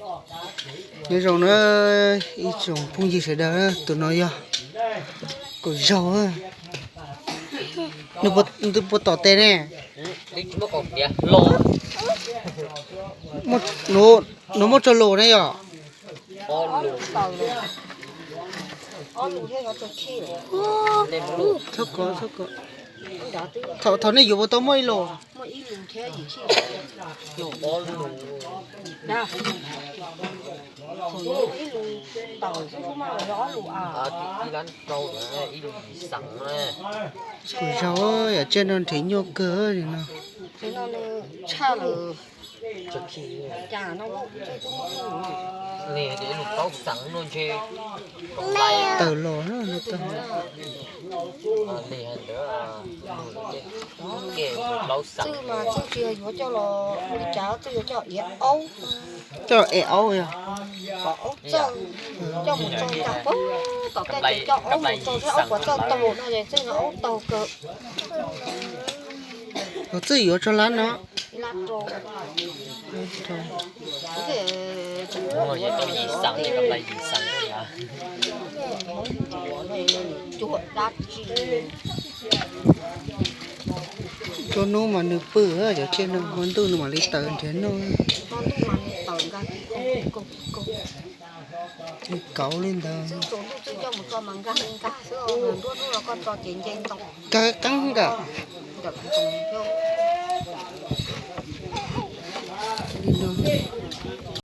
Nyob zoo na ib tsoom phooj ywg sawv daws, tus no yog kaum zaug. Nws puas tom tes ne? Nws muaj tsawg lus ne yom? Thaum nej yuav puas tau muaj ib lus? Kaum zaug yam tsiaj no nrhiav nyuaj kawg li no. Tawm los na, tawm. Txwj mas txwj tsis yog yuav coj los ua li cas, txwj yuav coj los ev aub. Coj los ev aub yog? Kom aub txawj, coj mus tso nram puag tom tej ces coj aub mus tso thiab aub puas txawj taug no ces txwj no aub taug kawg. Txwj yuav tso lab no. Tsuas hnub mas nws pw, cov tsiaj no hmo ntuj nws mam li tawm nrhiav noj. Kauv li ntawd. Qeeb qeeb nkaus. Li no.